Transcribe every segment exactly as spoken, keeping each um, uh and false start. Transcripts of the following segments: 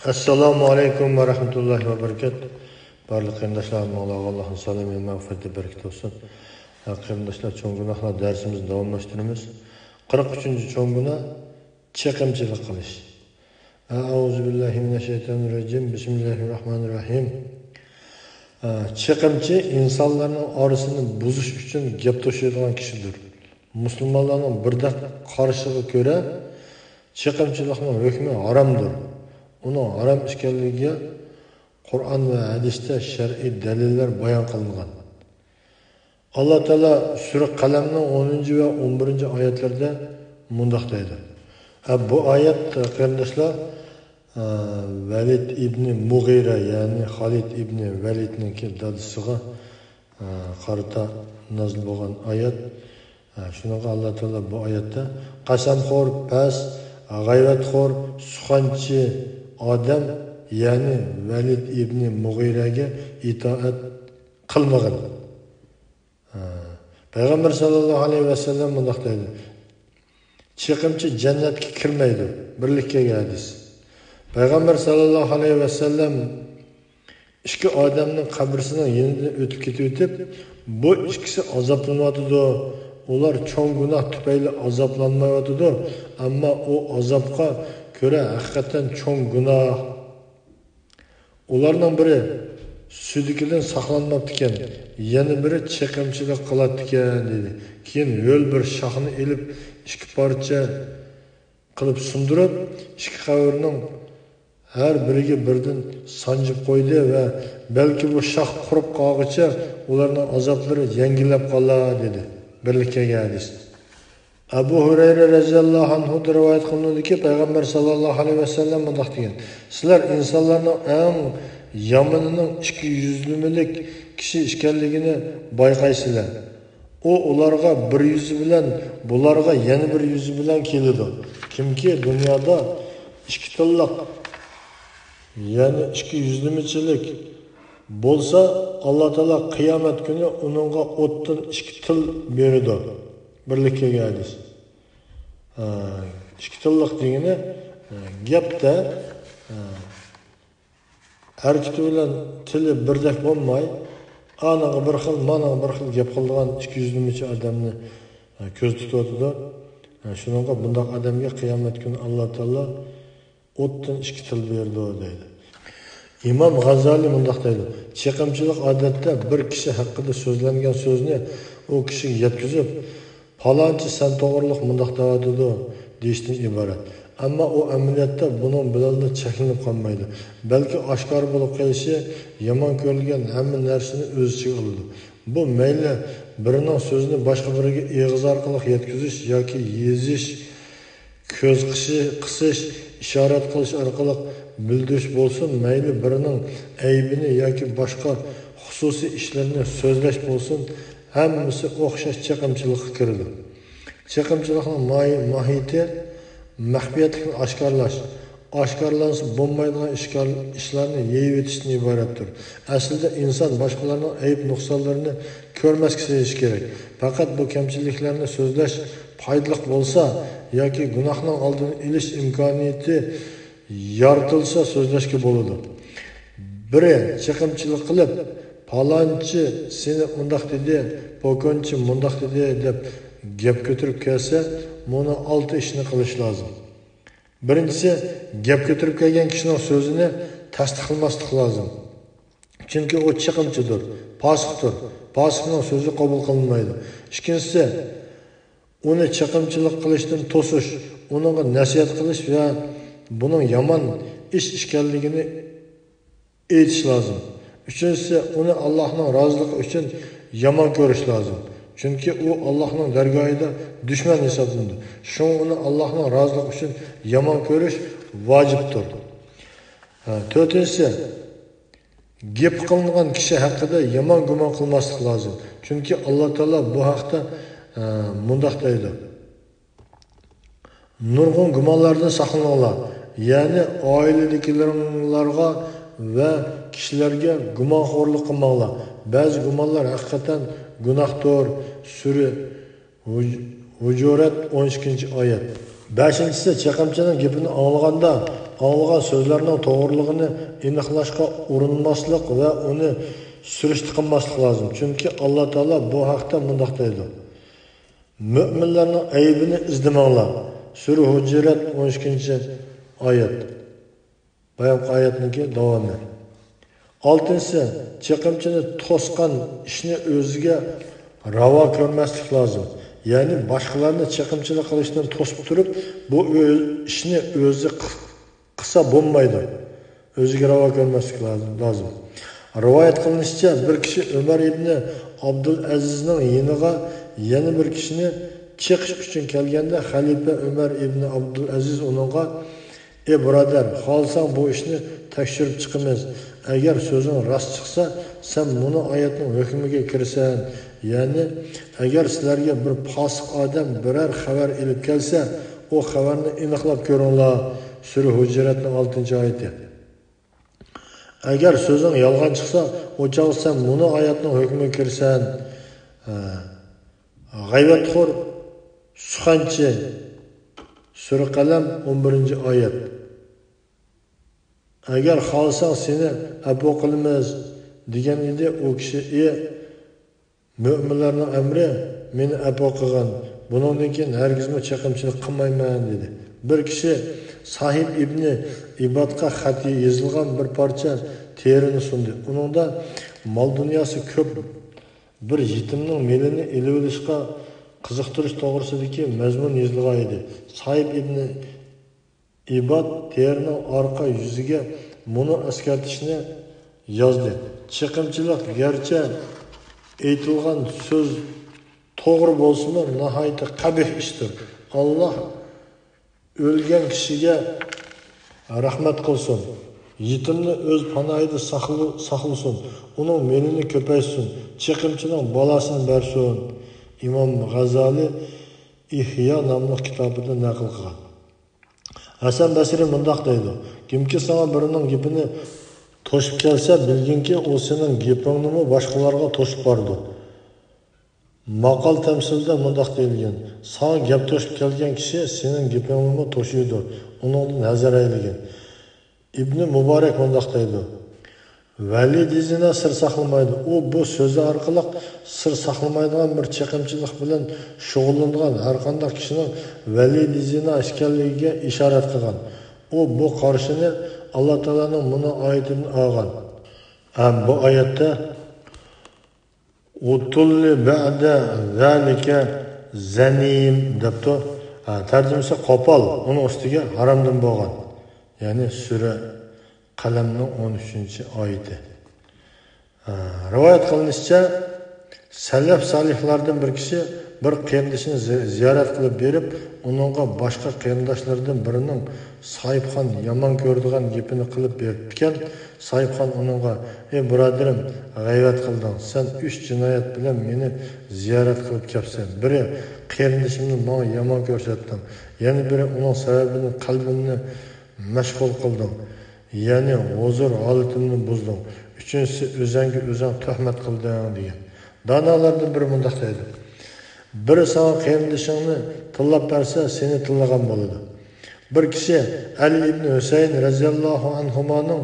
ئەسسالامۇ ئەلەيكۇم ۋە رەھمەتۇللاھى ۋە بەرىكات. بارلىق قېرىنداشلار، ماڭىلارغا ئاللاھنىڭ سالامى، مەغپىرىتى، بەرىكىتى بولسۇن. ھە، قېرىنداشلار، چوڭ گۇناھلار دەرسىمىزنى داۋاملاشتۇرىمىز. قىرىق ئۈچىنچى چوڭ گۇناھ، چېقىمچىلىق قىلىش. ئەئۇزۇ بىللاھى مىنەششەيتانىررەجىم. بىسمىللاھىررەھمانىررەھىم. ئە، چېقىمچى ئىنسانلارنىڭ ئارىسىنى بۇزۇش ئۈچۈن گەپ توشۇيدىغان كىشىدۇر. مۇسۇلمانلارنىڭ بىردەك قارىشىغا كۆرە، چېقىمچىلىقنىڭ ھۆكمى ھارامدۇر. ئۇنىڭ ھارام ئىكەنلىكىگە قۇرئان ۋە ھەدىستە شەرئىي دەلىللەر بايان قىلىنغان. ئاللا تائالا سۈرە قەلەمنىڭ ئونىنچى ۋە ئون بىرىنچى ئايەتلەردە مۇنداق دەيدۇ. ھە، بۇ ئايەت، قېرىنداشلار، ئە، ۋەلىد ئىبنى مۇغىرە، يەنى خالىد ئىبنى ۋەلىدنىڭكى دادىسىغا، ئە، قارىتا نازىل بولغان ئايەت. ئە، شۇنىڭغا ئاللا تائالا بۇ ئايەتتە، قەسەمخور، پەس، غەيۋەتخور، سۇخەنچى ئادەم، يەنى ۋەلىد ئىبنى مۇغىرەگە ئىتائەت قىلمىغىن. ھە. پەيغەمبەر ساللاللاھۇ ئەلەيھى ۋەسەللەم مۇنداق دەيدۇ، چېقىمچى جەننەتكە كىرمەيدۇ. بىرلىككە كەلگەن ھەدىس. پەيغەمبەر ساللاللاھۇ ئەلەيھى ۋەسەللەم ئىككى ئادەمنىڭ قەبرىسىنىڭ يېنىدىن ئۆتۈپ كېتىۋېتىپ، بۇ ئىككىسى ئازابلىنىۋاتىدۇ. ئۇلار چوڭ گۇناھ تۈپەيلى ئازابلانمايۋاتىدۇ، ئەمما ئۇ ئازابقا كۆرە ھەقىقەتەن چوڭ گۇناھ. ئۇلارنىڭ بىرى سۈيدۈكىدىن ساقلانماپتىكەن، يەنە بىرى چېقىمچىلىق قىلاتتىكەن، دېدى. كېيىن ھۆل بىر شاخنى ئېلىپ، ئىككى پارچە قىلىپ سۇندۇرۇپ، ئىككى قەبرىنىڭ ھەر بىرىگە بىردىن سانجىپ قويدى ۋە بەلكى بۇ شاخ قۇرۇپ قالغۇچە ئۇلارنىڭ ئازابلىرى يەڭگىللەپ قالار، دېدى. بىرلىككە كەلگەن ھەدىس. ئەبۇ ھۇرەيرە رەزىياللاھۇ ئەنھۇدىن رىۋايەت قىلىنىدۇكى، پەيغەمبەر ساللاللاھۇ ئەلەيھى ۋەسەللەم مۇنداق دېگەن، سىلەر ئىنسانلارنىڭ ئەڭ يامىنىنىڭ ئىككى يۈزلىمىلىك كىشى ئىكەنلىكىنى بايقايسىلەر. ئۇ ئۇلارغا بىر يۈزى بىلەن بۇلارغا يەنە بىر يۈزى بىلەن كېلىدۇ. كىمكى دۇنيادا ئىككى تىللىق، يەنى ئىككى يۈزلىمىچىلىك بولسا، ئاللا تائالا قىيامەت كۈنى ئۇنىڭغا ئوتتىن ئىككى تىل بېرىدۇ. بىرلىككە كەلگەن ھەدىس. ئە، ئىككى تىللىق دېگىنى، ئە، گەپتە، ئە، ھەرىكىتى بىلەن تىلى بىردەك بولماي، ئانىڭغا بىر خىل، مانىڭغا بىر خىل گەپ قىلىدىغان ئىككى يۈزلىمىچى ئادەمنى، ئە، كۆزدە تۇتۇۋاتىدۇ. ئە، شۇنىڭغا بۇنداق ئادەمگە قىيامەت كۈنى ئاللا تائالا ئوتتىن ئىككى تىل بېرىدۇ دەيدۇ. ئىمام غازالىي مۇنداق دەيدۇ، چېقىمچىلىق ئادەتتە بىر كىشى ھەققىدە سۆزلەنگەن سۆزنى ئۇ كىشىگە يەتكۈزۈپ، پالانچى سەن توغرۇلۇق مۇنداق دەۋاتىدۇ دېيىشتىن ئىبارەت. ئەمما ئۇ ئەمەلىيەتتە بۇنىڭ بىلەنلا چەكلىنىپ قالمايدۇ، بەلكى ئاشكارا بولۇپ قېلىشى، يامان كۆرۈلگەن ھەممە نەرسىنى ئۆز ئىچىگە ئالىدۇ. بۇ مەيلى بىرىنىڭ سۆزىنى باشقا بىرىگە ئېغىز ئارقىلىق يەتكۈزۈش ياكى يېزىش، كۆز قىشى-، قىسىش، ئىشارەت قىلىش ئارقىلىق بىلدۈرۈش بولسۇن، مەيلى بىرىنىڭ ئەيىبىنى ياكى باشقا خۇسۇسىي ئىشلىرىنى سۆزلەش بولسۇن، ھەممىسى ئوخشاش چېقىمچىلىققا كىرىدۇ. چېقىمچىلىقنىڭ ماھىي-، ماھىيىتى مەخپىيەتلىكنى ئاشكارىلاش، ئاشكارىلانسا بولمايدىغان ئىشكار-، ئىشلارنى يېيىۋېتىشتىن ئىبارەتتۇر. ئەسلىدە ئىنسان باشقىلارنىڭ ئەيىب-نۇقسانلىرىنى كۆرمەسكە سېلىشى كېرەك. پەقەت بۇ كەمچىلىكلەرنى سۆزلەش پايدىلىق بولسا ياكى گۇناھنىڭ ئالدىنى ئېلىش ئىمكانىيىتى يارىتىلسا سۆزلەشكە بولىدۇ. بىرى چېقىمچىلىق قىلىپ، پالانچى سېنى ئۇنداق دېدى، پوكونچى مۇنداق دېدى دەپ گەپ كۆتۈرۈپ كەلسە، مۇنۇ ئالتە ئىشنى قىلىش لازىم. بىرىنچىسى، گەپ كۆتۈرۈپ كەلگەن كىشىنىڭ سۆزىنى تەستىقلىماسلىق لازىم. چۈنكى ئۇ چېقىمچىدۇر، پاسىقتۇر. پاسىقنىڭ سۆزى قوبۇل قىلىنمايدۇ. ئىككىنچىسى، ئۇنى چېقىمچىلىق قىلىشتىن توسۇش، ئۇنىڭغا نەسىھەت قىلىش ۋە بۇنىڭ يامان ئىش ئىكەنلىكىنى ئېيتىش لازىم. ئۈچىنچىسى، ئۇنى ئاللاھنىڭ رازىلىقى ئۈچۈن يامان كۆرۈش لازىم. چۈنكى ئۇ ئاللاھنىڭ دەرگاھىدا دۈشمەن ھېسابلىنىدۇ. شۇڭا ئۇنى ئاللاھنىڭ رازىلىقى ئۈچۈن يامان كۆرۈش ۋاجىپتۇر. ھە، تۆتىنچىسى، گېپى قىلىنغان كىشى ھەققىدە يامان گۇمان قىلماسلىق لازىم. چۈنكى ئاللا تائالا بۇ ھەقتە، ئە، مۇنداق دەيدۇ، نۇرغۇن گۇمانلاردىن ساقلىنىڭلار، يەنى ئائىلىدىكىلىرىڭلارغا ۋە كىشىلەرگە گۇمانخورلۇق قىلماڭلار. بەزى گۇمانلار ھەقىقەتەن گۇناھتۇر. سۈرە ھۇج-، ھۇجۇرات، ئون ئىككىنچى ئايەت. بەشىنچىسى، چېقىمچىنىڭ گېپىنى ئاڭلىغاندا، ئاڭلىغان سۆزلەرنىڭ توغرىلىقىنى ئېنىقلاشقا ئۇرۇنماسلىق ۋە ئۇنى سۈرۈشتە قىلماسلىق لازىم. چۈنكى ئاللا تائالا بۇ ھەقتە مۇنداق دەيدۇ: مۆمىنلەرنىڭ ئەيىبىنى ئىزدىمەڭلار. سۈرە ھۇجرات، ئون ئىككىنچى ئايەت. بايامقى ئايەتنىڭكى داۋامى. ئالتىنچىسى، چېقىمچىنى توسقان ئىشنى ئۆزىگە راۋا كۆرمەسلىك لازىم. يەنى باشقىلارنى چېقىمچىلىق قىلىشتىن توسۇپ تۇرۇپ، بۇ ئۆ-، ئىشنى ئۆزى قىل-، قىلسا بولمايدۇ. ئۆزىگە راۋا كۆرمەسلىك لازىم، لازىم. رىۋايەت قىلىنىشىچە، بىر كىشى ئۆمەر ئىبنى ئابدۇلئەزىزنىڭ يېنىغا يەنە بىر كىشىنى چېقىش ئۈچۈن كەلگەندە، خەلىپە ئۆمەر ئىبنى ئابدۇلئەزىز ئۇنىڭغا: ئى بۇرادەر، خالىساڭ بۇ ئىشنى تەكشۈرۈپ چىقىمىز. ئەگەر سۆزۈڭ راست چىقسا، سەن مۇنۇ ئايەتنىڭ ھۆكمىگە كىرىسەن. يەنى، ئەگەر سىلەرگە بىر پاسىق ئادەم بىرەر خەۋەر ئېلىپ كەلسە، ئۇ خەۋەرنى ئېنىقلاپ كۆرۈڭلار. سۈرە ھۇجراتنىڭ ئالتىنچى ئايىتى. ئەگەر سۆزۈڭ يالغان چىقسا، ئۇ چاغدا سەن مۇنۇ ئايەتنىڭ ھۆكمىگە كىرىسەن. ھە. غەيۋەتخور، سۇخەنچى. سۈرە قەلەم، ئون بىرىنچى ئايەت. ئەگەر خالىساڭ سېنى ئەپۇ قىلىمىز، دېگەن ئىدى. ئۇ كىشى: ئى مۆمىنلەرنىڭ ئەمرى، مېنى ئەپۇ قىلغىن، بۇنىڭدىن كېيىن ھەرگىزمۇ چېقىمچىلىق قىلمايمەن، دېدى. بىر كىشى ساھىب ئىبنى ئىبادقا خەت يېزىلغان بىر پارچە تېرىنى سۇندى. ئۇنىڭدا مال دۇنياسى كۆپ بىر يېتىمنىڭ مېلىنى ئېلىۋېلىشقا قىزىقتۇرۇش توغرىسىدىكى مەزمۇن يېزىلغان ئىدى. ساھىب ئىبنى ئىباد تېرىنىڭ ئارقا يۈزىگە مۇنۇ ئەسكەرتىشنى يازدى: چېقىمچىلىق، گەرچە ئېيتىلغان سۆز توغرا بولسىمۇ، ناھايىتى قەبىھ ئىشتۇر. ئاللا ئۆلگەن كىشىگە رەھمەت قىلسۇن. يېتىمنى ئۆز پاناھىدا ساقل-، ساقلىسۇن. ئۇنىڭ مېلىنى كۆپەيتسۇن. چېقىمچىنىڭ بالاسىنى بەرسۇن. ئىمام غازالى ئىھيا ناملىق كىتابىدا نەقىل قىلغان. ھەسەن بەسرى مۇنداق دەيدۇ: كىمكى ساڭا بىرىنىڭ گېپىنى توشۇپ كەلسە، بىلگىنكى، ئۇ سېنىڭ گېپىڭنىمۇ باشقىلارغا توشۇپ بارىدۇ. ماقال تەمسىلدە مۇنداق دېيىلگەن: ساڭا گەپ توشۇپ كەلگەن كىشى سېنىڭ گېپىڭنىمۇ توشۇيدۇ، ئۇنىڭدىن ھەزەر ئەيلىگىن. ئىبنى مۇبارەك مۇنداق دەيدۇ: ۋەلىدى زىنا سىر ساقلىمايدۇ. ئۇ بۇ سۆزى ئارقىلىق سىر ساقلىمايدىغان بىر چېقىمچىلىق بىلەن شۇغۇللىنىدىغان ھەرقانداق كىشىنىڭ ۋەلىدى زىنا ئىكەنلىكىگە ئىشارەت قىلغان. ئۇ بۇ قارىشىنى ئاللا تائالانىڭ مۇنۇ ئايىتىدىن ئالغان. ھەم بۇ ئايەتتە «ئۇتۇللى بەئدە زالىكە زەنىيم» دەپتۇ. ھە، تەرجىمىسى قوپال، ئۇنىڭ ئۈستىگە ھارامدىن بولغان. يەنى سۈرە قەلەمنىڭ ئون ئۈچىنچى ئايىتى. ھە، رىۋايەت قىلىنىشىچە، سەلەف سالىھلاردىن بىر كىشى بىر قېرىندىشىنى زى-، زىيارەت قىلىپ بېرىپ، ئۇنىڭغا باشقا قېرىنداشلىرىدىن بىرىنىڭ ساھىبخان يامان كۆرىدىغان گېپىنى قىلىپ بېرىپتىكەن. ساھىبخان ئۇنىڭغا: «ئى بۇرادىرىم، غەيۋەت قىلدىڭ. سەن ئۈچ جىنايەت بىلەن مېنى زىيارەت قىلىپ كەپسەن. بىرى، قېرىندىشىمنى ماڭا يامان كۆرسەتتىڭ. يەنە بىرى، ئۇنىڭ سەۋەبىدىن قەلبىمنى مەشغۇل قىلدىڭ. يەنى ھۇزۇر ھالىتىمنى بۇزدۇڭ. ئۈچىنچىسى، ئۆزەڭگە ئۆزەڭ تۆھمەت قىلدىڭ» دېگەن. دانالاردىن بىرى مۇنداق دەيدۇ: بىرى ساڭا قېرىندىشىڭنى تىللاپ بەرسە، سېنى تىللىغان بولىدۇ. بىر كىشى ئەلى ئىبنى ھۈسەيىن رەزىياللاھۇ ئەنھۇمانىڭ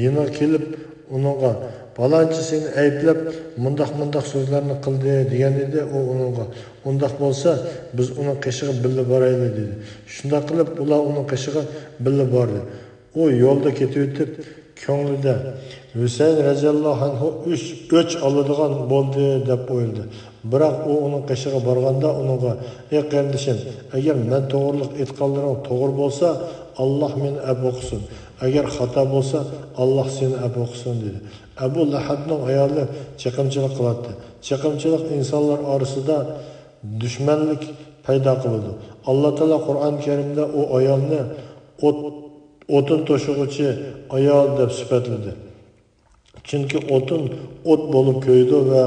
يېنىغا كېلىپ، ئۇنىڭغا: «پالانچى سېنى ئەيىبلەپ، مۇنداق-مۇنداق سۆزلەرنى قىلدى» دېگەن ئىدى. ئۇ ئۇنىڭغا: «ئۇنداق بولسا، بىز ئۇنىڭ قېشىغا بىللە بارايلى» دېدى. شۇنداق قىلىپ، ئۇلار ئۇنىڭ قېشىغا بىللە باردى. ئۇ يولدا كېتىۋېتىپ، كۆڭلىدە: «ھۈسەيىن رەزىياللاھۇ ئەنھۇ ئۆچ، ئۆچ ئالىدىغان بولدى» دەپ ئويلىدى. بىراق ئۇ ئۇنىڭ قېشىغا بارغاندا ئۇنىڭغا: «ئەي قېرىندىشىم، ئەگەر مەن توغرىلىق ئېيتقانلىرىڭ توغرا بولسا، ئاللاھ مېنى ئەپۇ قىلسۇن. ئەگەر خاتا بولسا، ئاللاھ سېنى ئەپۇ قىلسۇن» دېدى. ئەبۇ لەھەبنىڭ ئايالى چېقىمچىلىق قىلاتتى. چېقىمچىلىق ئىنسانلار ئارىسىدا دۈشمەنلىك پەيدا قىلىدۇ. ئاللاھ تائالا قۇرئان كەرىمدە ئۇ ئايالنى ئوت، ئوتۇن توشۇغۇچى ئايال دەپ سۈپەتلىدى. چۈنكى ئوتۇن ئوت بولۇپ كۆيىدۇ ۋە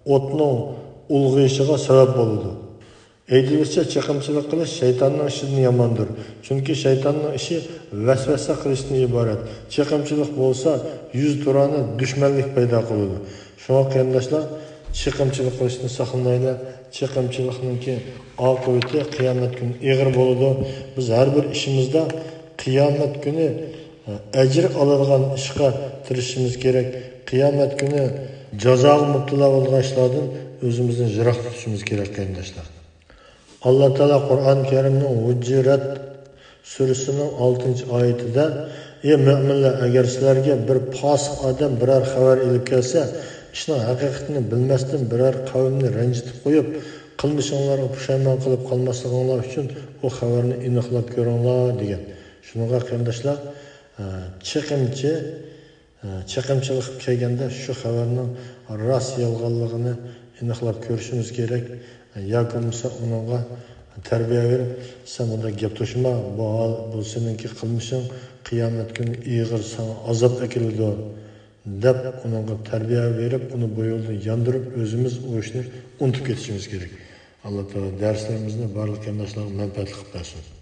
ئوتنىڭ ئۇلغىيىشىغا سەۋەب بولىدۇ. ئېيتىلىشىچە، چېقىمچىلىق قىلىش شەيتاننىڭ ئىشىدىن ياماندۇر. چۈنكى شەيتاننىڭ ئىشى ۋەسۋەسە قىلىشتىن ئىبارەت. چېقىمچىلىق بولسا، يۈز تۇرانە دۈشمەنلىك پەيدا قىلىدۇ. شۇڭا قېرىنداشلار، چېقىمچىلىق قىلىشتىن ساقلىنايلى. چېقىمچىلىقنىڭكى ئاقىۋىتى قىيامەت كۈنى ئېغىر بولىدۇ. بىز ھەر بىر ئىشىمىزدا قىيامەت كۈنى ئەجىر ئالىدىغان ئىشقا تىرىشىشىمىز كېرەك. قىيامەت كۈنى جازاغا مۇپتىلا بولىدىغان ئىشلاردىن ئۆزىمىزنى يىراق تۇتۇشىمىز كېرەك، قېرىنداشلار. ئاللا تائالا قۇرئان كەرىمنىڭ ھۇججىرەت سۈرىسىنىڭ ئالتىنچى ئايىتىدە، ئى مۆمىنلەر، ئەگەر سىلەرگە بىر پاسىق ئادەم بىرەر خەۋەر ئېلىپ كەلسە، ئىشنىڭ ھەقىقىتىنى بىلمەستىن بىرەر قەۋمنى رەنجىتىپ قويۇپ، قىلمىشىڭلارغا پۇشايمان قىلىپ قالماسلىقىڭلار ئۈچۈن ئۇ خەۋەرنى ئېنىقلاپ كۆرۈڭلار، دېگەن. شۇنىڭغا قېرىنداشلار، ئە، چېقىمچى، ئە، چېقىمچىلىق قىلىپ كەلگەندە شۇ خەۋەرنىڭ راست يالغانلىقىنى ئېنىقلاپ كۆرۈشىمىز كېرەك. ياكى بولمىسا ئۇنىڭغا تەربىيە بېرىپ، سەن بۇنداق گەپ توشۇما، بۇ ھال، بۇ سېنىڭكى قىلمىشىڭ قىيامەت كۈنى ئېغىر ساڭا ئازاب ئەكېلىدۇ، دەپ ئۇنىڭغا تەربىيە بېرىپ، ئۇنى بۇ يولدىن ياندۇرۇپ، ئۆزىمىز ئۇ ئىشنى ئۇنتۇپ كېتىشىمىز كېرەك. ئاللا تائالا دەرسلىرىمىزنى بارلىق قېرىنداشلارغا مەنپەئەتلىك قىلىپ بەرسۇن.